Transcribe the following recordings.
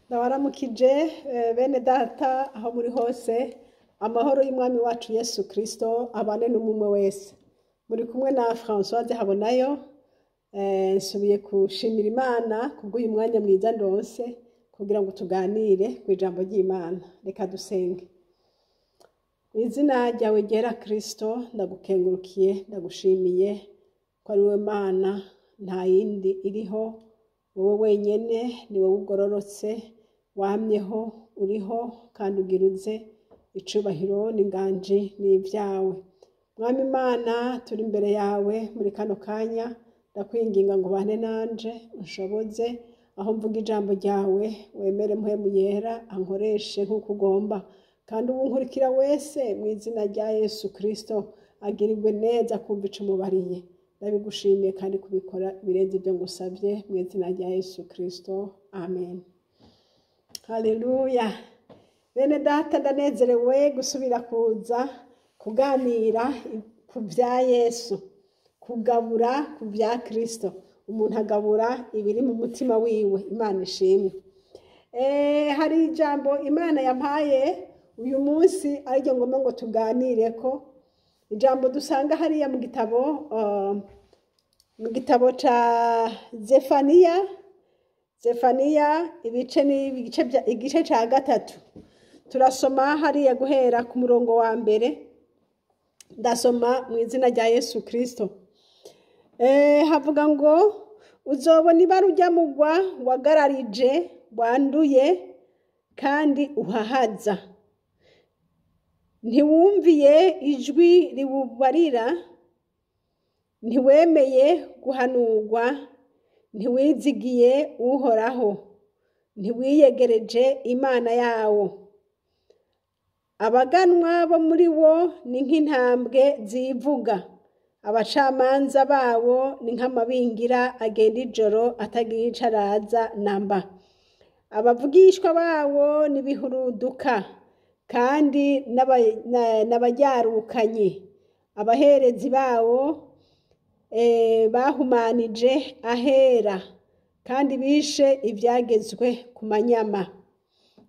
Ndabaramukije bene data aho muri hose, amahoro y'Umwami wacu Yesu Kristo abane n'umwe wese. Muri kumwe na Françoise Habonayo, nsubiye gushimira Imana kubw'uyu mwanya mwiza ndonse kugira ngo tuganire ku ijambo ry'Imana. Reka dusenge. Mu izina ryawe ryera Kristo, ndagukengurukiye, ndagushimiye ko ari wowe Mana, nta yindi iriho, wowe wenyene ni wowe ugororotse, wamyeho, uriho kandi ugira uze, icubahiro n'inganji ni ivyawe. Mwami Imana, turi imbere yawe muri kano kanya, ndakwinginga ngo ubane nanje, unshoboze aho mvuga ijambo ryawe, wemere Mpwemu Yera ankoreshe nk'uko ugomba, kandi uwunkurikira wese mu izina rya Yesu Kristo agirirwe neza kumva ico umubariye. Ndabigushimiye kandi kubikora ibirenze ibyo ngusavye mu izina rya Yesu Kristo, amen. Haleluya. Bene data, ndanezerewe gusubira kuza kuganira ku vya Yesu, kugabura ku vya Kristo. Umuntu agabura ibiri mu mutima wiwe. Imana ishimwe. Hari ijambo Imana yampaye uyu munsi ariryo ngomba ngo tuganireko, ijambo dusanga hariya mu gitabo mu gitabo ca Zefaniya, Zefaniya ibice ni igice ca 3. Turasoma hariya guhera ku murongo wa 1. Ndasoma mu izina rya Yesu Kristo. Havuga ngo uzobona ibara urya mugwa wagararije, wanduye kandi uhahaza. Ntiwumviye ijwi riwubarira, ntiwemeye guhanurwa, ntiwizigiye Uhoraho, ntiwiyegereje Imana yawo. Abaganwa bo muri wo ni nk'intambwe zivuga, abacamanza bawo ni nk'amabingira agenda ijoro atagira ico araza namba. Abavugishwa bawo ni ibihuruduka kandi n'abaryarukanye. Abaherezi bawo bahumanije ahera kandi bishe ivyagezwe ku manyama.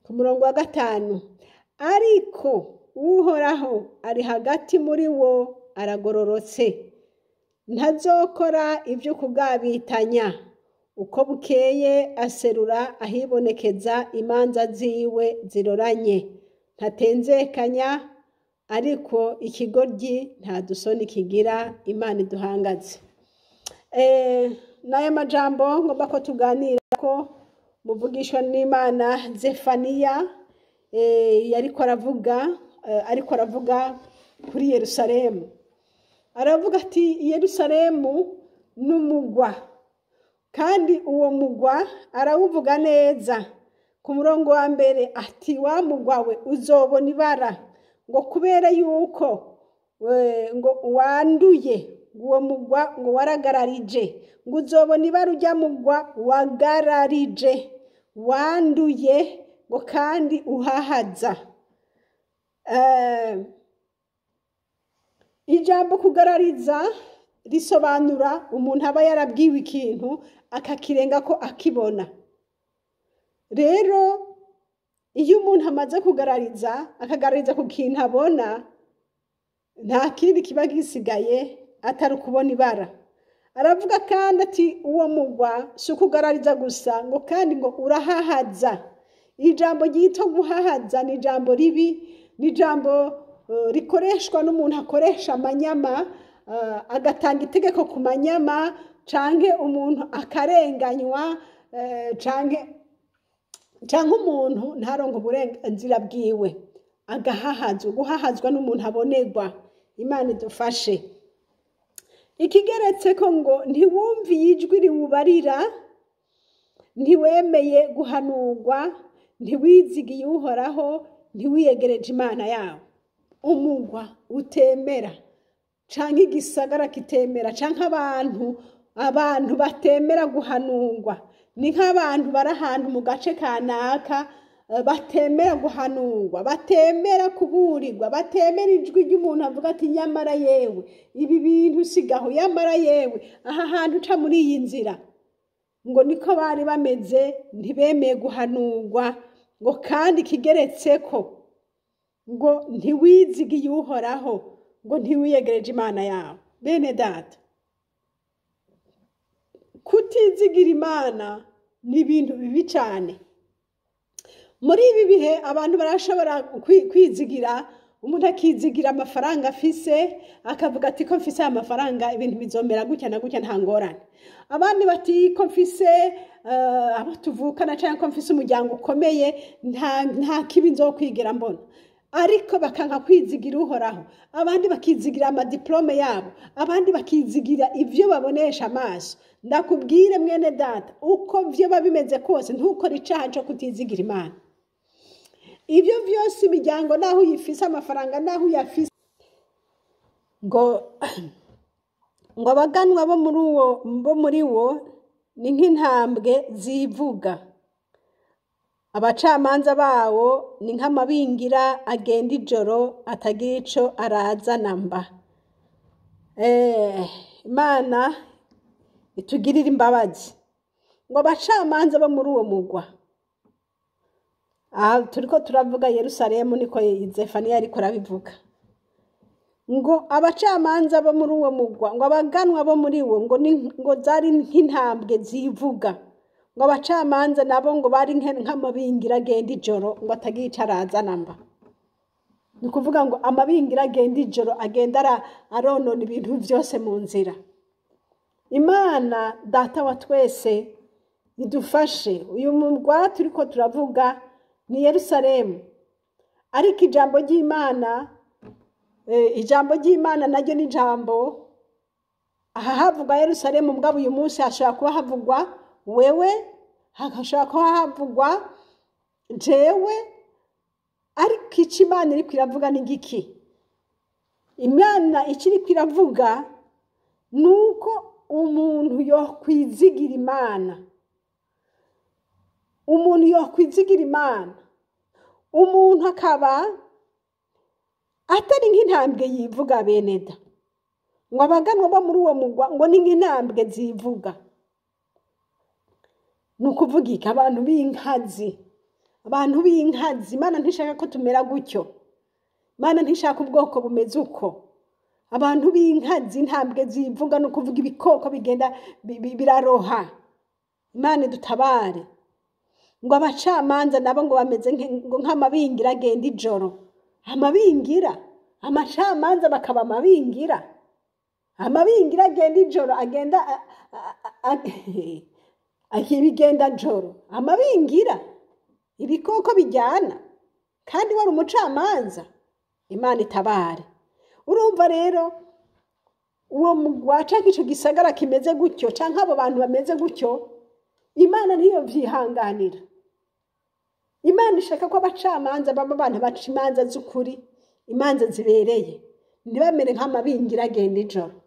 Ku murongo wa 5, ariko Uhoraho ari hagati muri wo aragororotse, ntazokora ivyo kugabitanya. Uko bukeye aserura ahibonekeza imanza ziwe ziroranye, ntatenzekanya, ariko ikigoryi nta dusoni kigira. Imana iduhangaze. N'aya majambo ngomba ko tuganira ko muvugishwa n'Imana Zefaniya, yariko aravuga, ariko aravuga kuri Yerusalemu. Aravuga ati Yerusalemu n'umugwa, kandi uwo mugwa arawuvuga neza. Ku murongo wa 1 ati wa mugwa we uzobona ibara, ngo kubera yuko ngo wanduye, uwo mugwa ngo waragararije, ngo uzobona ibara urya mugwa wagararije, wanduye, ngo kandi uhahaza. Ijambo kugarariza risobanura umuntu aba yarabwiwe ikintu akakirenga ko akibona. Rero iyo umuntu amaze kugarariza, akagarariza ku kintu abona, nta kindi kiba gisigaye atari ukubona ibara. Aravuga kandi ati uwo mugwa si ukugarariza gusa, ngo kandi ngo urahahaza. Ijambo ryitwa guhahaza ni ijambo ribi, ni ijambo rikoreshwa n'umuntu akoresha amanyama, agatanga itegeko ku manyama, canke umuntu akarenganywa, canke umuntu ntaronke uburenganzira bwiwe, agahahazwa. Guhahazwa n'umuntu abonerwa. Imana idufashe. Ikigeretse ko ngo ntiwumviye ijwi riwubarira, ntiwemeye guhanurwa, ntiwizigiye Uhoraho, ntiwiyegereje Imana yawe. Umugwa utemera, canke igisagara kitemera, canke abantu batemera guhanurwa, ni nk'abantu bari ahantu mu gace kanaka batemera guhanurwa, batemera kuburirwa, batemera ijwi ry'umuntu avuga ati nyamara yewe ibi bintu sigaho, yamara yewe aha hantu uca muri iyi nzira. Ngo niko bari bameze, ntibemeye guhanurwa, ngo kandi kigeretseko ngo ntiwizigiye Uhoraho, ngo ntiwiyegereje Imana yawe. Bene data, kutizigira Imana ni ibintu bibi cyane. Muri ibi bihe abantu barashobora kwizigira, umuntu akizigira amafaranga afise, akavuga ati ko mfise aya mafaranga ibintu bizomera gutya na gutya, nta ngorane. Abandi bati ko mfise abo tuvukana cyangwa ko mfise umuryango ukomeye, nta kibi nzokwigera mbona. Ariko bakanka kwizigira Uhoraho. Abandi bakizigira amadiplome yabo, abandi bakizigira ivyo babonesha amaso. Ndakubwire mwene data, uko vyo bimeze kose, ntukore icaha co kutizigira Imana. Ibyo byose, imiryango naho uyifise, amafaranga naho uyafise, ngo abaganwa bo muri wo ni nk'intambwe zivuga, abacamanza bawo ni nk'amabingira agenda ijoro atagira ico araza namba. Imana itugirire imbabazi. Ngo abacamanza bo muri uwo mugwa, aha turiko turavuga Yerusalemu, niko Zefaniya ariko arabivuga, ngo abacamanza bo muri uwo mugwa, ngo abaganwa bo muri wo, ngo zari nk'intambwe zivuga, ngo abacamanza nabo ngo bari nk'amabingira agenda ijoro, ngo atagira ico araza namba. Ni ukuvuga ngo amabingira agenda ijoro, agenda aronona ibintu vyose mu nzira. Imana Data wa twese idufashe. Uyu mugwa turiko turavuga ni Yerusalemu, ariko ijambo ry'Imana naryo ni ijambo. Aha havugwa Yerusalemu, mugabo uyu munsi hashobora kuba havugwa wewe, hashobora kuba havugwa jewe. Ariko icyo Imana iriko iravuga ni giki? Imana icyo iriko iravuga ni uko umuntu yokwizigira Imana, umuntu yokwizigira Imana, umuntu akaba atari nk'intambwe yivuga. Beneda, ngo abaganwa bo muri uwo mugwa ngo ni nk'intambwe zivuga. Ni ukuvuga iki? Abantu b'inkazi, abantu b'inkazi. Imana ntishaka ko tumera gutyo, Imana ntishaka ubwoko bumeze uko. Abantu b'inkazi, intambwe zivuga, ni ukuvuga ibikoko bigenda biraroha. Imana idutabare. Ngo abacamanza nabo ngo bameze ngo nk'amabingira agenda ijoro. Amabingira, amacamanza bakaba amabingira, amabingira agenda ijoro, agenda ibigenda joro, amabingira, ibikoko bijyana, kandi wari umucamanza. Imana itabare. Urumva rero uwo mugwa canke ico gisagara kimeze gutyo, canke abo bantu bameze gutyo, Imana ntiyo vyihanganira. Imana ishaka ko abacamanza baba abantu baca imanza z'ukuri, imanza zibereye, ntibamere nk'amabingira agenda ijoro.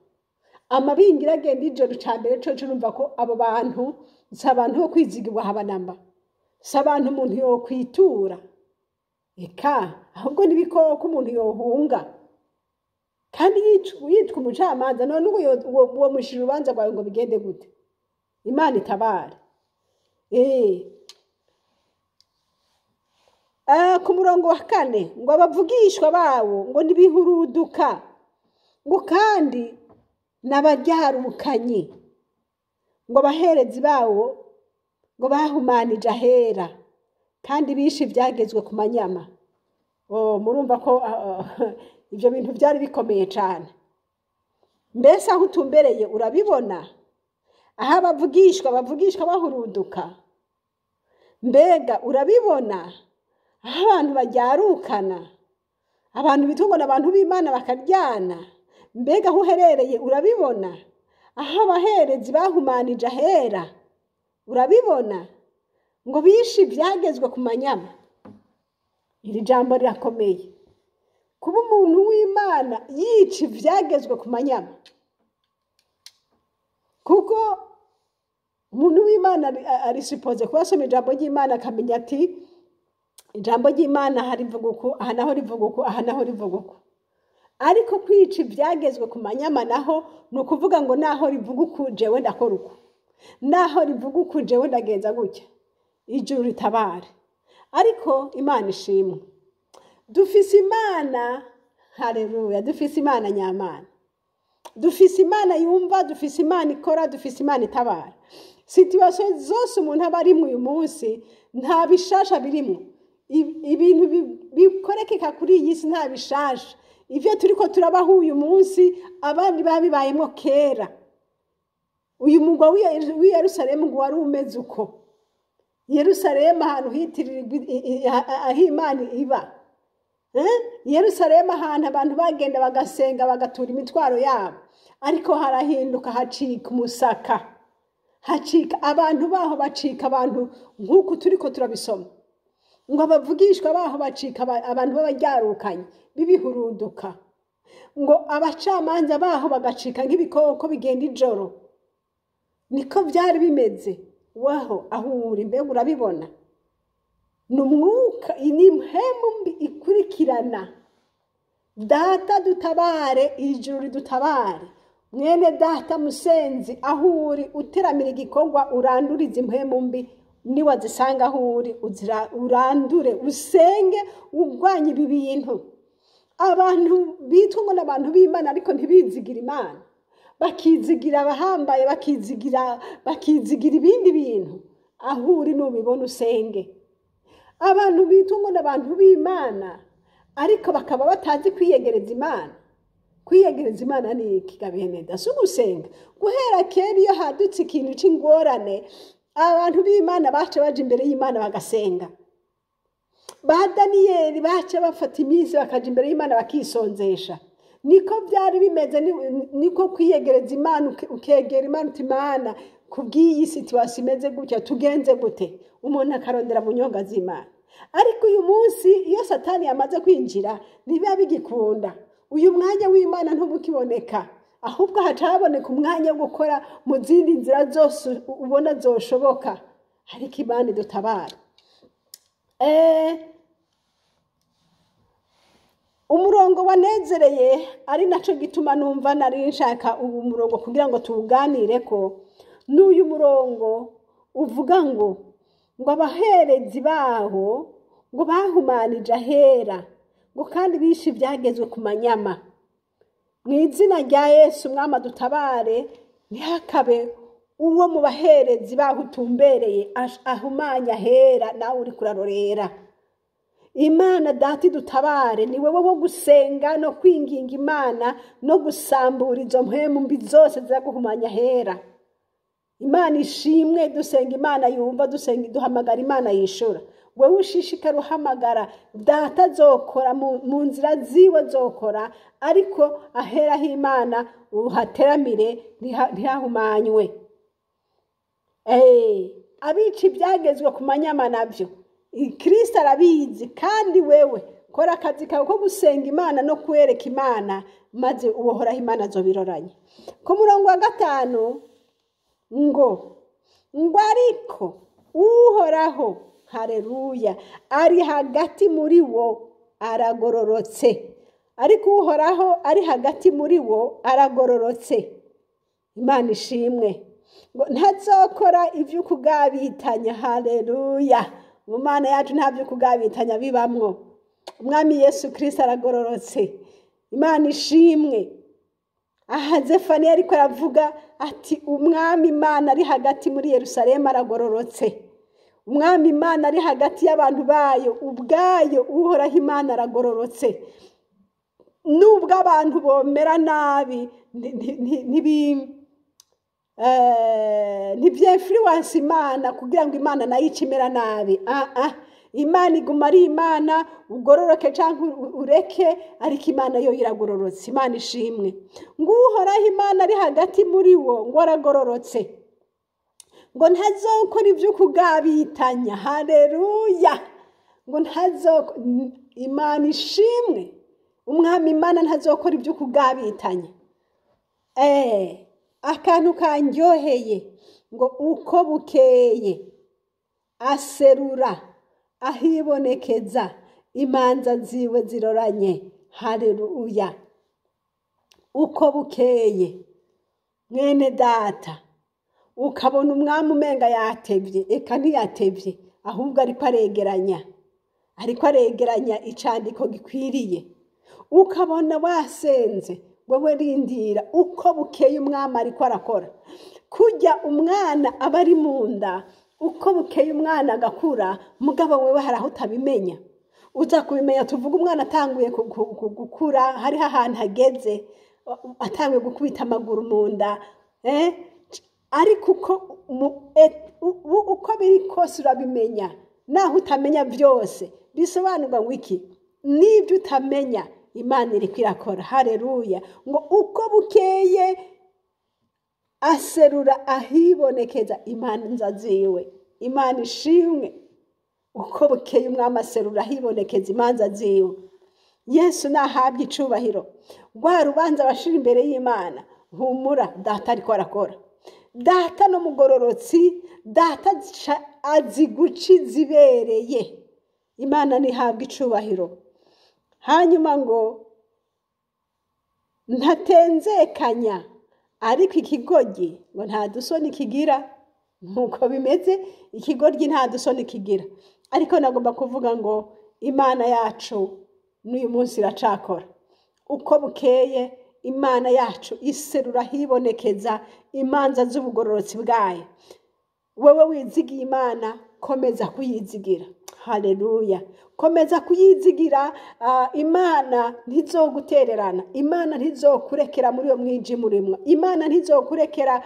Amabingira agenda ijoro, ca mbere coco urumva ko abo bantu si abantu bo kwizigirwa habanamba, si abantu umuntu yokwitura, eka ahubwo n'ibikoko umuntu yohunga. Kandi yitwa umucamanza, none uwo mushira urubanza rwawe ngo bigende gute? Imana itabare. Ku murongo wa 4, ngo abavugishwa bawo ngo ntibihuruduka, ngo kandi n'abaryarukanyi, ngo abaherezi bawo ngo bahumanije ahera, kandi bishe ivyagezwe ku manyama. Oh, murumva ko ivyo bintu vyari bikomeye cane. Mbese aho utumbereye urabibona, aho abavugishwa bavugishwa bahuruduka? Mbega urabibona aho abantu baryarukana, abantu bitwa ngo abantu b'Imana bakaryana? Mbega aho uherereye urabibona aho abaherezi bahumanije ahera? Urabibona ngo bishe ivyagezwe ku manyama? Iri jambo rirakomeye. Kuba umuntu w'Imana yica ivyagezwe ku manyama, kuko umuntu w'Imana ari supposé kuba asoma ijambo ry'Imana, akamenya ati ijambo ry'Imana aha rivuga uku, aha naho rivuga uku, aha naho rivuga uku. Ariko kwica ivyagezwe ku manyama naho ni ukuvuga ngo naho rivuga uku, jewe ndakora uku. Naho rivuga uku, jewe ndagenza gutya. Ijuru ritabare. Ariko Imana ishimwe, dufise Imana. Haleluya! Dufise Imana nyamana, dufise Imana yumva, dufise Imana ikora, dufise Imana itabara. Situation zose umuntu aba arimwo uyu munsi, nta bishasha birimwo. Ibintu bikorekeka kuri iyi si nta bishasha. Ivyo turiko turabaho uyu munsi, abandi babibayemwo kera. Uyu mugwa w'i Yerusalemu ngo wari umeze uko. Yerusalemu, ahantu hitirirwa aho Imana iba. Yerusalemu, ahantu abantu bagenda bagasenga, bagatura imitwaro yabo, ariko harahinduka, hacika umusaka, hacika abantu baho bacika abantu nk'uku turiko turabisoma, ngo abavugishwa baho bacika abantu b'abaryarukanye b'ibihuruduka, ngo abacamanza baho bagacika nk'ibikoko bigenda ijoro. Niko byari bimeze. Waho aho uri, mbega urabibona? Ni umwuka, ni impemu mbi ikurikirana. Data dutabare, ijuru ridutabare. Mwene data musenzi, aho uri uteramira igikorwa, urandurize impemu mbi. Niwazisanga aho uri, urandure, usenge, urwanye ibi bintu. Abantu bitwa ngo ni abantu b'Imana ariko ntibizigira Imana, bakizigira abahambaye, bakizigira ibindi bintu. Aho uri nubibona, usenge. Abantu bitwa ngo ni abantu b'Imana ariko bakaba batazi kwiyegereza Imana. Kwiyegereza Imana ni iki ga bene da? Si ugusenga? Guhera kera, iyo hadutse ikintu c'ingorane, abantu b'Imana baca baja imbere y'Imana bagasenga. Ba Daniyeli baca bafata iminsi bakaja imbere y'Imana bakisonzesha. Niko byari bimeze. Niko kwiyegereza Imana. Ukegera Imana uti: "Imana, kubw'iyi situation imeze gutya, tugenze gute?" Umuntu akarondera mu nyonga z'Imana. Ariko uyu munsi, iyo Satani yamaze kwinjira, ntibiba bigikunda. Uyu mwanya w'Imana ntubukiboneka, ahubwo haca haboneka umwanya wo gukora mu zindi nzira zose ubona zoshoboka. Ariko Imana idutabara. Umurongo wanezereye, ari naco gituma numva nari nshaka ubu murongo kugira ngo tuwuganireko, n'uyu murongo uvuga ngo abaherezi baho ngo bahumanije ahera, ngo kandi bishe ibyagezwe ku manyama. Mu izina rya Yesu, Mwama dutabare, ntihakabe uwo mu baherezi baho utumbereye ahumanya ahera, nawe uri kurarorera. Imana Data idutabare. Ni wowe wo gusenga no kwinginga Imana no gusambura izo mpwemu mbi zose ziza guhumanya ahera. Imana ishimwe. Dusenga Imana yumva, dusenga, duhamagara Imana yishura. Wewe ushishikara uhamagara Data, azokora mu nzira ziwe, zokora, ariko aheraho Imana uhateramire, ntihahumanywe. Abica ibyagezwe ku manyama nabyo Kristo arabizi. Kandi wewe kora akazi kawe ko gusenga Imana no kwereka Imana, maze uhoraho Imana azobiroranye. Ku murongo wa 5 ngo ariko Uhoraho, hareruya, ari hagati muri wo aragororotse. Ariko Uhoraho ari hagati muri wo aragororotse. Imana ishimwe. Ngo ntazokora ibyo kugabitanya. Haleluya! Mu Mana yacu nta byo kugabitanya bibamwo. Umwami Yesu Kirisito aragororotse. Imana ishimwe. Aha Zefaniya ariko aravuga ati: "Umwami Imana ari hagati muri Yerusalemu aragororotse. Umwami Imana ari hagati y'abantu bayo ubwayo, Uhoraho Imana aragororotse." Nubwo abantu bomera nabi, ntibyinfluence Imana kugira ngo Imana nayo ice imera nabi. Ah, Imana iguma ari Imana, ugororoke cyangwa ureke, ariko Imana yo iragororotse. Imana ishimwe. Ngo Uhoraho Imana ari hagati muri wo ngo aragororotse, ngo ntazokora ibyo kugabitanya. Haleluya! Ngo ntazoko, Imana ishimwe. Umwami Imana ntazokora ibyo kugabitanya. Akantu kanryoheye, ngo uko bukeye aserura ahibonekeza imanza ziwe ziroranye. Haleluya! Uko bukeye, mwene data, Ukabona umwami umenga yatevye, eka ntiyatevye, ahubwo ariko aregeranya, ariko aregeranya icandiko gikwiriye. Ukabona wasenze, wewe rindira uko bukeye umwami ariko arakora. Kurya umwana aba ari mu nda, uko bukeye umwana agakura, mugabo wewe hari aho utabimenya. Uza kubimenya tuvuga umwana atanguye gukura, hariho ahantu ageze, atanguye gukubita amaguru mu nda, ariko uko biri kose urabimenya, naho utamenya byose. Bisobanurwa ngo iki? N'ibyo utamenya Imana iriko irakora. Haleluya. Ngo uko bukeye aserura ahibonekeza imanza ziwe. Imana ishimwe. Uko bukeye umwami aserura ahibonekeza imanza ziwe. Yesu nahabye icubahiro. Rwa rubanza bashira imbere y'Imana, humura data ariko arakora. Data n'umugororotsi, data azi guca izibereye. Imana ntihabwe icubahiro. Hanyuma ngo ntatenzekanya, ariko ikigoryi ngo nta dusoni kigira. Nkuko bimeze, ikigoryi nta dusoni kigira. Ariko nagomba kuvuga ngo Imana yacu n'uyu munsi iracakora. Uko bukeye Imana yacu iserura hibonekeza imanza z'ubugororotsi bwayo. Wewe wizigiye Imana, komeza kuyizigira. Haleluya. Komeza kuyizigira. Imana ntizogutererana, Imana ntizokurekera muri uyo mwijima urimwo, Imana ntizokurekera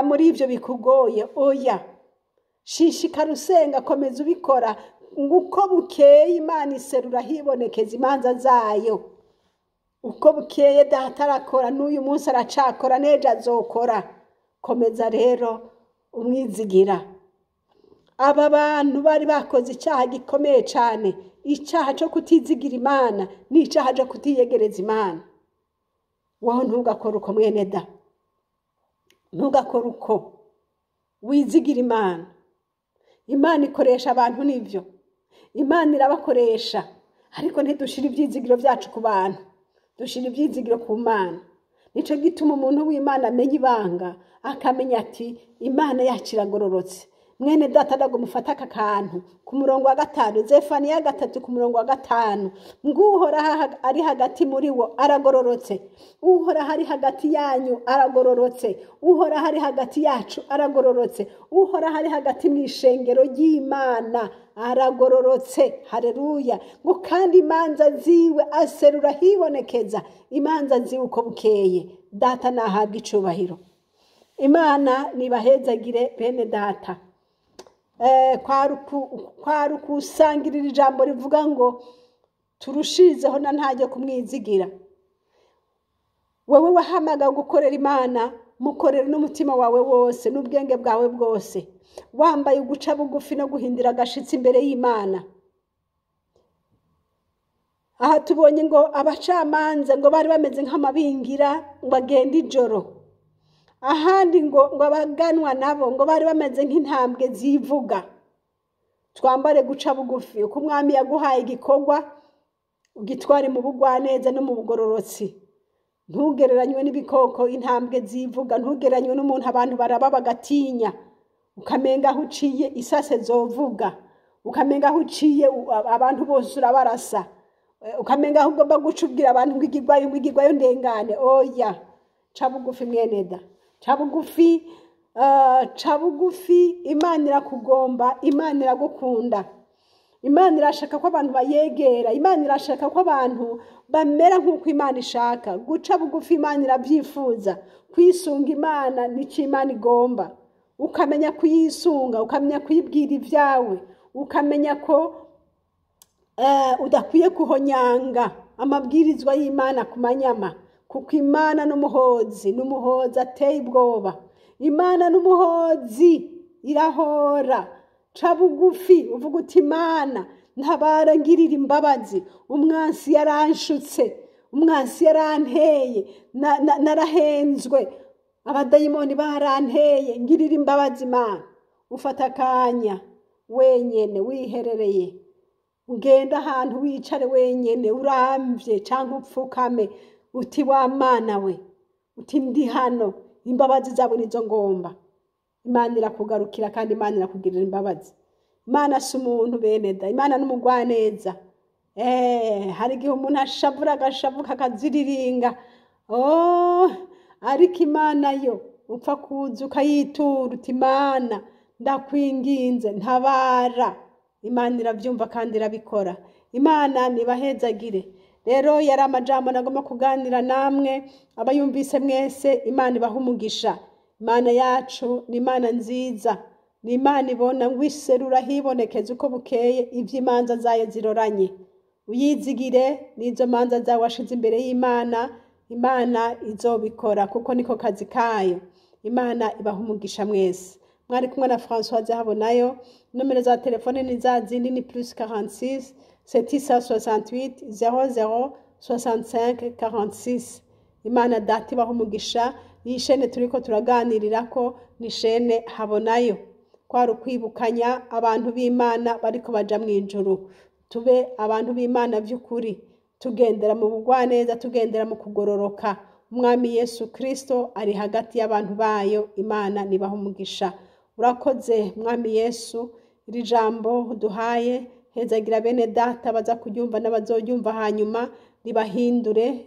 muri ivyo bikugoye. Oya, shishikara usenga, komeza ubikora. Uko bukeye Imana iserura hibonekeza imanza zayo. Uko bukeye data arakora, n'uyu munsi aracakora, n'ejo azokora. Komeza rero umwizigira. Aba bantu bari bakoze icyaha gikomeye cyane, icyaha cyo kutizigira Imana n'icyaha cyo kutiyegereza Imana. Wowe ntugakore uko mwene da, ntugakore uko. Wizigira Imana. Imana ikoresha abantu, nivyo Imana irabakoresha, ariko ntidushira ibyizigiro byacu ku bantu, dushira ibyizigiro ku Mana. Nico gituma umuntu w'Imana amenya ibanga, akamenya ati Imana yacu iragororotse. Mwene data ndagomufata aka kantu ku murongo wa 5, Zefaniya 3 ku murongo wa 5, ngo Uhoraho ari hagati muri wo aragororotse, Uhoraho ari hagati yanyu aragororotse, Uhoraho ari hagati yacu aragororotse, Uhoraho ari hagati mu ishengero ry'Imana aragororotse. Haleluya. Ngo kandi imanza ziwe aserura hibonekeza imanza ziwe uko bukeye. Data nahabwa icubahiro. Imana nibahezagire bene data. Kwari ukusangirira ijambo rivuga ngo turushizeho na ntajye kumwizigira. Wewe wahamagawe gukorera Imana, mukorera n'umutima wawe wose n'ubwenge bwawe bwose, wambaye uguca bugufi no guhindira agashitsi imbere y'Imana. Aha tubonye ngo abacamanza ngo bari bameze nk'amabingira ngo bagenda ijoro, ahandi ngo abaganwa nabo ngo bari bameze nk'intambwe zivuga. Twambare guca bugufi. Uko umwami yaguhaye igikorwa ugitware mu bugwaneza no mu bugororotsi. Ntugereranywe n'ibikoko intambwe zivuga, ntugereranywe n'umuntu abantu baraba bagatinya, ukamenga aho uciye isase zovuga, ukamenga aho uciye abantu bose urabarasa, ukamenga aho ugomba guca ubwira abantu ngo igigwayo, ngo igigwayo ndengane. Oya, ca bugufi mwene da, ca bugufi, ca bugufi. Imana irakugomba, Imana iragukunda, Imana irashaka ko abantu bayegera, Imana irashaka ko abantu bamera nk'uko Imana ishaka. Guca bugufi Imana irabyifuza. Kwisunga Imana nicyo Imana igomba. Ukamenya kuyisunga, ukamenya kuyibwira ibyawe, ukamenya ko udakwiye kuhonyanga amabwirizwa y'Imana ku manyama, kuko Imana n'umuhozi, n'umuhozi ateye ubwoba. Imana n'umuhozi irahora. Ca bugufi uvuga uti Imana ntabara, ngirira imbabazi, umwansi yaranshutse, umwansi yaranteye, narahenzwe, abadayimoni baranteye, ngirira imbabazi Imana. Ufata akanya wenyene wiherereye, ugenda ahantu wicare wenyene uramvye cyangwa upfukame, uti wa Mana we, uti ndi hano, imbabazi zawe nizo ngomba. Imana irakugarukira kandi Imana irakugirira imbabazi. Imana si umuntu, bene da, Imana n'umugwaneza. Hari igihe umuntu ashavura, agashavuka, akaziriringa. Oh, ariko Imana yo upfa kuza ukayitura uti: "Imana, ndakwinginze, ntabara." Imana irabyumva kandi irabikora. Imana nibahezagire. Rero yari amajambo nagomba kuganira namwe. Abayumvise mwese, Imana ibaha umugisha. Imana yacu ni Imana nziza, ni Imana ibona ngo iserura hibonekeza uko bukeye iby'imanza zayo ziroranye. Uyizigire n'izo manza zawe washize imbere y'Imana. Imana izobikora kuko niko kazi kayo. Imana ibaha umugisha mwese. Mwari kumwe na Françoise Habonayo. Nomero za telefone ni za zindi, ni +46 768 00 65 46. Imana Data ibaha umugisha. Iyi shene turiko turaganirirako ni shene Habonayo. Kwari ukwibukanya abantu b'Imana bariko baja mu ijuru. Tube abantu b'Imana by'ukuri, tugendera mu bugwaneza, tugendera mu kugororoka. Umwami Yesu Kristo ari hagati y'abantu bayo. Imana nibaha umugisha. Urakoze, Mwami Yesu, iri jambo uduhaye. Hezagira bene data baza kuryumva n'abazoryumva hanyuma, ribahindure,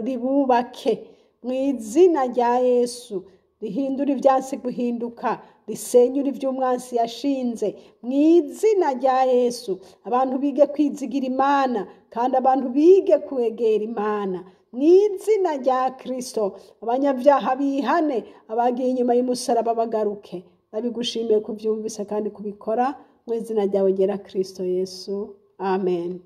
ribubake mu izina rya Yesu. Rihindure ibyansi guhinduka, risenyure iby'umwansi yashinze mu izina rya Yesu. Abantu bige kwizigira Imana kandi abantu bige kwegera Imana mu izina rya Kristo. Abanyabyaha bihane, abagiye inyuma y'umusaraba bagaruke. Ndabigushimiye kubyumvise kandi kubikora mu izina ryawe ryera, Kristo Yesu, amen.